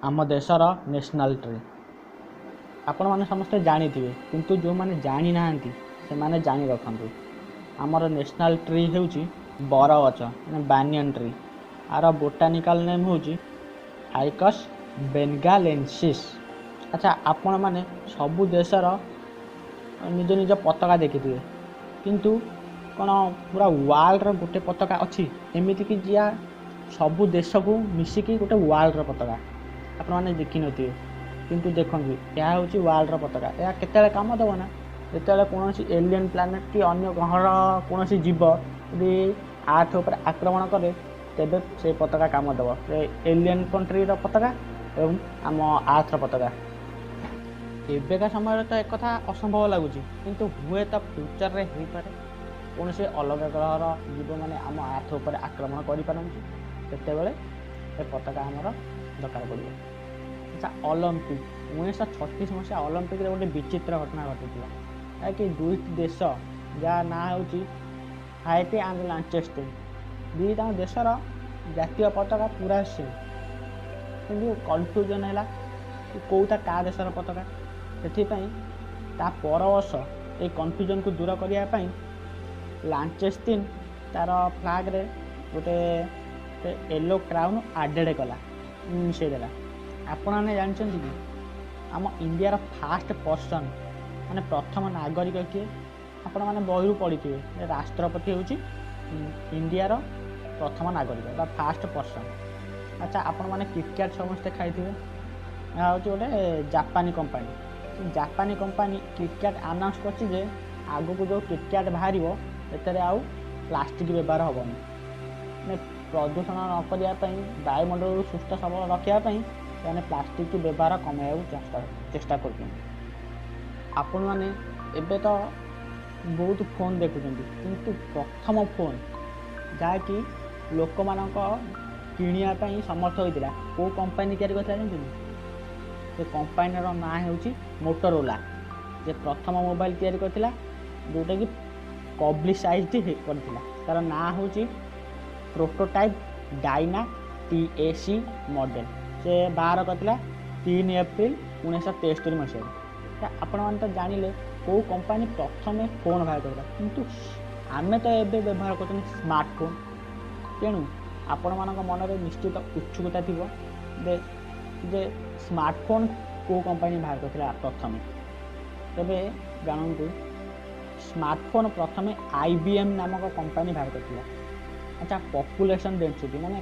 ଆମ ଦେଶର national tree ଆପଣମାନେ ସମସ୍ତେ ଜାଣିଥିବେ, କିନ୍ତୁ ଯେଉଁମାନେ ଜାଣିନାହାନ୍ତି ସେମାନେ ଜାଣି ରଖନ୍ତୁ। ଆମର ନ୍ୟାସନାଲ୍ ଟ୍ରି ହେଉଛି ବରଗଛ, ମାନେ ବାନିୟନ୍ ଟ୍ରି। ଆର ବୋଟାନିକାଲ୍ ନେମ୍ ହେଉଛି ଫାଇକସ୍ ବେଙ୍ଗାଲେନ୍ସିସ୍। ଆଚ୍ଛା, ଆପଣମାନେ ସବୁ ଦେଶର ନିଜ ନିଜ ପତାକା ଦେଖିଥିବେ, କିନ୍ତୁ କ'ଣ ପୁରା ୱାର୍ଲଡ଼ର ଗୋଟେ ପତାକା ଅଛି ଏମିତିକି ଯିଆ ସବୁ ଦେଶକୁ ମିଶିକି ଗୋଟେ ୱାର୍ଲଡ଼ର ପତାକା? ଆପଣମାନେ ଦେଖିନଥିବେ, କିନ୍ତୁ ଦେଖନ୍ତୁ, ଏହା ହେଉଛି ୱାର୍ଲଡ଼ର ପତାକା। ଏହା କେତେବେଳେ କାମ ଦେବ ନା ଯେତେବେଳେ କୌଣସି ଏଲିୟନ୍ ପ୍ଲାନେଟ୍ କି ଅନ୍ୟ ଗ୍ରହର କୌଣସି ଜୀବ ଯଦି ଆର୍ଥ ଉପରେ ଆକ୍ରମଣ କରେ, ତେବେ ସେ ପତାକା କାମ ଦେବ। ସେ ଏଲିୟନ୍ କଣ୍ଟ୍ରିର ପତାକା ଏବଂ ଆମ ଆର୍ଥର ପତାକା। ଏବେକା ସମୟରେ ତ ଏକଥା ଅସମ୍ଭବ ଲାଗୁଛି, କିନ୍ତୁ ହୁଏତ ଫ୍ୟୁଚରରେ ହେଇପାରେ। କୌଣସି ଅଲଗା ଗ୍ରହର ଜୀବମାନେ ଆମ ଆର୍ଥ ଉପରେ ଆକ୍ରମଣ କରିପାରନ୍ତି, ସେତେବେଳେ ଏ ପତାକା ଆମର ଦରକାର ପଡ଼ିବ। ଆଚ୍ଛା, ଅଲମ୍ପିକ୍। 1936 ମସିହା ଅଲମ୍ପିକ୍ରେ ଗୋଟେ ବିଚିତ୍ର ଘଟଣା ଘଟିଥିଲା, ଯାହାକି ଦୁଇଟି ଦେଶ ଯାହା ନାଁ ହେଉଛି ହାଇଟି ଆଣ୍ଡ ଲାଞ୍ଚେଷ୍ଟିନ୍, ଦୁଇଟା ଦେଶର ଜାତୀୟ ପତାକା ପୁରା ସେମ୍, କିନ୍ତୁ କନଫ୍ୟୁଜନ୍ ହେଲା କି କେଉଁଟା କାହା ଦେଶର ପତାକା। ସେଥିପାଇଁ ତା ପର ବର୍ଷ ଏଇ କନଫ୍ୟୁଜନ୍କୁ ଦୂର କରିବା ପାଇଁ ଲାଞ୍ଚେଷ୍ଟିନ୍ ତା'ର ଫ୍ଲାଗ୍ରେ ଗୋଟେ ୟେଲୋ କ୍ରାଉନ୍ ଆଡ଼େଡ଼ କଲା, ମିଶାଇ ଦେଲା। ଆପଣମାନେ ଜାଣିଛନ୍ତି କି ଆମ ଇଣ୍ଡିଆର ଫାଷ୍ଟ ପର୍ସନ୍, ମାନେ ପ୍ରଥମ ନାଗରିକ କିଏ? ଆପଣମାନେ ବହିରୁ ପଢ଼ିଥିବେ, ରାଷ୍ଟ୍ରପତି ହେଉଛି ଇଣ୍ଡିଆର ପ୍ରଥମ ନାଗରିକ ବା ଫାଷ୍ଟ ପର୍ସନ୍। ଆଚ୍ଛା, ଆପଣମାନେ କିଟକ୍ୟାଟ୍ ସମସ୍ତେ ଖାଇଥିବେ। ଏହା ହେଉଛି ଗୋଟେ ଜାପାନୀ କମ୍ପାନୀ। ସେ ଜାପାନୀ କମ୍ପାନୀ କିଟକ୍ୟାଟ୍ ଆନାଉନ୍ସ କରିଛି ଯେ ଆଗକୁ ଯେଉଁ କିଟକ୍ୟାଟ୍ ବାହାରିବ ସେଥିରେ ଆଉ ପ୍ଲାଷ୍ଟିକ୍ ବ୍ୟବହାର ହେବନି। ମାନେ ପ୍ରଦୂଷଣ ନ କରିବା ପାଇଁ, ବାୟୁମଣ୍ଡଳକୁ ସୁସ୍ଥ ସବଳ ରଖିବା ପାଇଁ ସେମାନେ ପ୍ଲାଷ୍ଟିକ୍ ବ୍ୟବହାର କମାଇବାକୁ ଚେଷ୍ଟା କରୁଛନ୍ତି। ଆପଣମାନେ ଏବେ ତ ବହୁତ ଫୋନ୍ ଦେଖୁଛନ୍ତି, କିନ୍ତୁ ପ୍ରଥମ ଫୋନ୍ ଯାହାକି ଲୋକମାନଙ୍କ କିଣିବା ପାଇଁ ସମର୍ଥ ହୋଇଥିଲା, କେଉଁ କମ୍ପାନୀ ତିଆରି କରିଥିଲା ଜାଣିଛନ୍ତି? ସେ କମ୍ପାନୀର ନାଁ ହେଉଛି ମୋଟୋରୋଲା। ସେ ପ୍ରଥମ ମୋବାଇଲ ତିଆରି କରିଥିଲା ଯେଉଁଟାକି ପବ୍ଲିସାଇଜ୍ଡ କରିଥିଲା। ତା'ର ନାଁ ହେଉଛି ପ୍ରୋଟୋଟାଇପ୍ ଡାଇନା TAC model. ସେ ବାହାର କରିଥିଲା 3 ଏପ୍ରିଲ 1973 ମସିହାରେ। ଆପଣମାନେ ତ ଜାଣିଲେ କେଉଁ କମ୍ପାନୀ ପ୍ରଥମେ ଫୋନ୍ ବାହାର କରିଥିଲା, କିନ୍ତୁ ଆମେ ତ ଏବେ ବ୍ୟବହାର କରୁଛନ୍ତି ସ୍ମାର୍ଟଫୋନ୍। ତେଣୁ ଆପଣମାନଙ୍କ ମନରେ ନିଶ୍ଚିତ ଉତ୍ସୁକତା ଥିବ ଯେ ସ୍ମାର୍ଟଫୋନ୍ କେଉଁ କମ୍ପାନୀ ବାହାର କରିଥିଲା ପ୍ରଥମେ। ତେବେ ଜାଣନ୍ତୁ, ସ୍ମାର୍ଟଫୋନ୍ ପ୍ରଥମେ IBM ନାମକ କମ୍ପାନୀ ବାହାର କରିଥିଲା। ଆଚ୍ଛା, ପପୁଲେସନ୍ ଡେନ୍ସିଟି, ମାନେ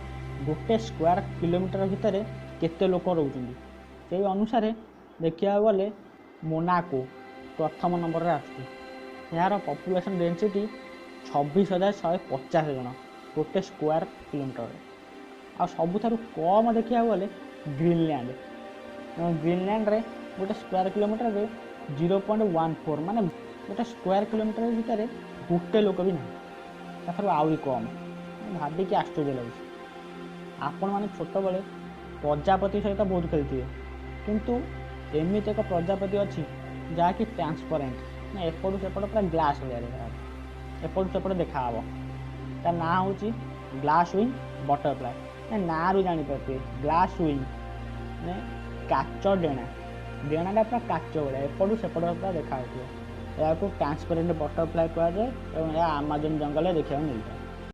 ଗୋଟେ ସ୍କୋୟାର କିଲୋମିଟର ଭିତରେ କେତେ ଲୋକ ରହୁଛନ୍ତି, ସେଇ ଅନୁସାରେ ଦେଖିବାକୁ ଗଲେ ମୋନାକୋ ପ୍ରଥମ ନମ୍ବରରେ ଆସୁଛି। ଏହାର ପପୁଲେସନ୍ ଡେନ୍ସିଟି 26,150 ଜଣ ଗୋଟେ ସ୍କୋୟାର କିଲୋମିଟରରେ। ଆଉ ସବୁଠାରୁ କମ୍ ଦେଖିବାକୁ ଗଲେ ଗ୍ରୀନଲ୍ୟାଣ୍ଡ। ଗ୍ରୀନଲ୍ୟାଣ୍ଡରେ ଗୋଟେ ସ୍କୋୟାର କିଲୋମିଟରରେ 0.14, ମାନେ ଗୋଟେ ସ୍କୋୟାର କିଲୋମିଟର ଭିତରେ ଗୋଟେ ଲୋକ ବି ନାହିଁ, ତାଠାରୁ ଆହୁରି କମ୍। ଭାବିକି ଆଶ୍ଚର୍ଯ୍ୟ ଲାଗୁଛି। ଆପଣମାନେ ଛୋଟବେଳେ ପ୍ରଜାପତି ସହିତ ବହୁତ ଖେଳିଥିବେ, କିନ୍ତୁ ଏମିତି ଏକ ପ୍ରଜାପତି ଅଛି ଯାହାକି ଟ୍ରାନ୍ସପରେଣ୍ଟ, ମାନେ ଏପଟୁ ସେପଟ ପୁରା ଗ୍ଲାସ୍ ଭଳିଆ ଦେଖାହେବ, ଏପଟୁ ସେପଟ ଦେଖାହେବ। ତା ନାଁ ହେଉଛି ଗ୍ଲାସ୍ ୱିଙ୍ଗ ବଟରଫ୍ଲାଏ। ମାନେ ନାଁରୁ ଜାଣିପାରୁଥିବେ, ଗ୍ଲାସ୍ ୱିଙ୍ଗ ମାନେ କାଚ ଡେଣା, ଡେଣାଟା ପୁରା କାଚ ଭଳିଆ, ଏପଟୁ ସେପଟ ପୁରା ଦେଖାହେଉଥିବ। ଏହାକୁ ଟ୍ରାନ୍ସପରେଣ୍ଟ ବଟରଫ୍ଲାଏ କୁହାଯାଏ ଏବଂ ଏହା ଆମାଜନ୍ ଜଙ୍ଗଲରେ ଦେଖିବାକୁ ମିଳିଥାଏ।